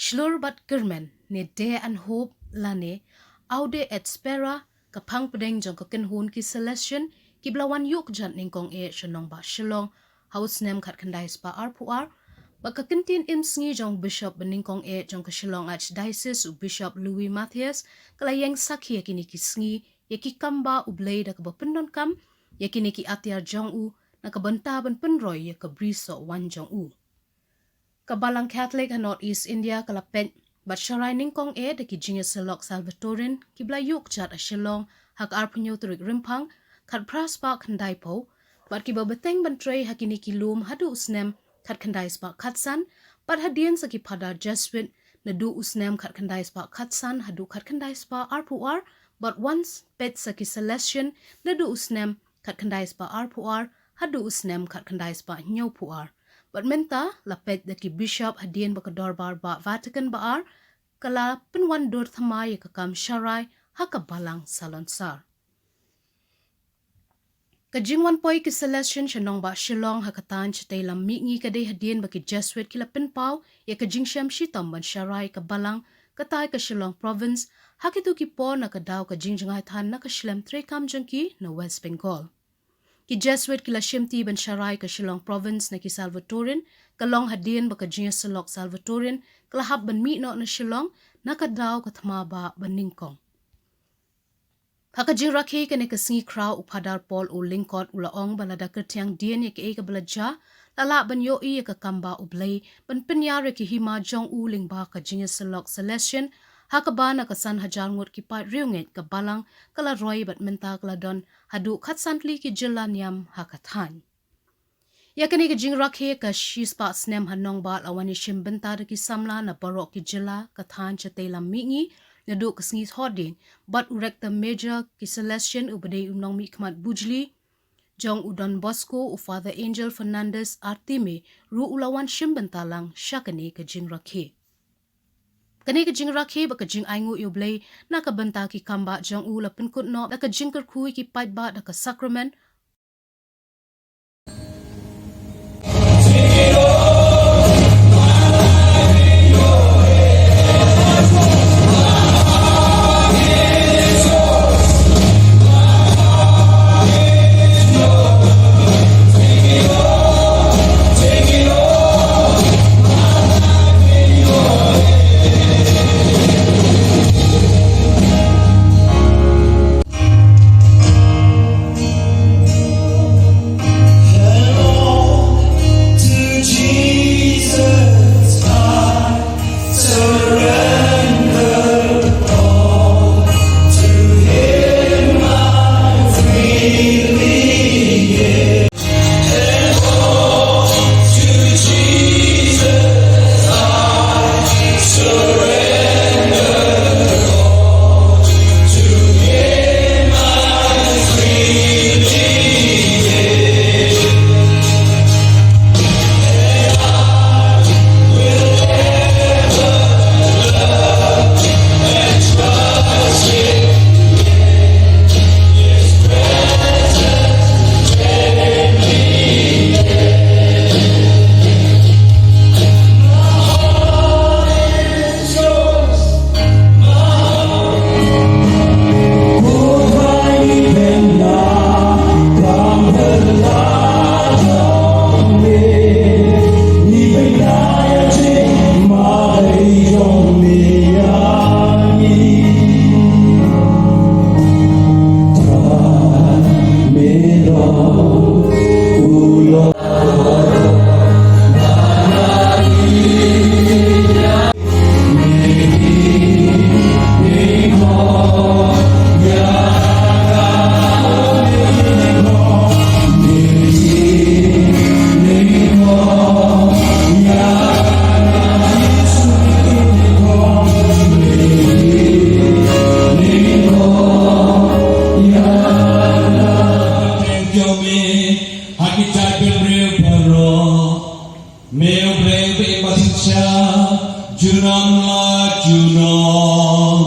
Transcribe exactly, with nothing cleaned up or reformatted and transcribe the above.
Shlur bad kyrmen ne Day and Hope lane Aude et Spera, ka phang pdeng jong ka kynhun ki Salesian kiba la wan ïuh kjat nyngkong eh sha nongbah Shillong ha u snem khatkhyndai spah arphew ar, bad ka kyntien im sngi jong u Bishop ba nyngkong eh jong ka Shillong Archdiocese, u Bishop Louis Mathias, ka la ïeng sakhi ïa kine ki sngi ïa ki kam ba U Blei da kaba pyndonkam ïa kine ki atiar jong u na ka bynta ban pynroi ïa ka bri soh wan jong u. Ka Balang Catholic ha North East India ka la peit bad sharai nyngkong eh da ki jingïasyllok Salvatorian kiba la ïuh kjat ha Shillong ha ka arphew hynñiew tarik Rymphang khatphra spah khyndaiphew, bad kiba bteng ban trei ha kine ki lum haduh u snem khatkhyndai spah khatsan, bad hadien sa ki phadar Jesuit naduh u snem khatkhyndai spah khatsan haduh khatkhyndai spah arphew ar, bad wan peit sa ki Salesian naduh u snem khatkhyndai spah arphew ar haduh u snem khatkhyndai spah hynñiewphew ar. Bad mynta la peit da ki Bishop hadien ba ka Dorbar Bah Vatican ba ar ka la pynwan dur thymmai ïa ka kam sharai ha ka Balang Salonsar. Ka jingwan poi ki Salesian sha nongbah Shillong ha ka thaiñ shatei lam mihngi ka dei hadien ba ki Jesuit ki la pynpaw ïa ka jingshem shitom ban sharai ka Balang katai ka Shillong Province ha kito ki por na ka daw ka jingjngai than na ka shlem treikam jong ki na West Bengal. Ki Jesuit ki la shimti ban sharai ka Shillong Province na ki Salvatorian, ka long hadien ba ka jingïasyllok Salvatorian ka la hap ban mih noh na Shillong na ka daw ka thma ba ba nyngkong. Ha ka jingrakhe kane ka sngi khraw, u Phadar Paul U Lyngkot u la ong ba lada kyrtiang dien ïa kaei kaba la jia, la lah ban ïohi ïa ka kam ba U Blei ban pynïar ïa ki hima jong u lyngba ka jingïasyllok Salesian, ha kaba na ka san hajar ngut ki paid riewngeit ka Balang ka la roi, bad mynta ka la don haduh khatsan tylli ki jylla niam ha ka thaiñ. Ïa kane ka jingrakhe ka shispah snem ha nongbah la wan ïashim bynta da ki samla na baroh ki jylla ka thaiñ shatei lam mihngi naduh ka sngi Thohdieng, bad u Rector Major ki Salesian uba dei u nongmihkhmat bujli jong u Don Bosco, u Father Angel Fernandez Artime, ruh u la wan shim bynta lang sha kane ka jingrakhe. Kane ka jingrakhe bad ka jingainguh ïa U Blei na ka bynta ki kam ba jong u la pynkut noh da ka jingkyrkhu ïa ki paidbah da ka sakramen. Me U Blei ba im ba synshar, junom la junom.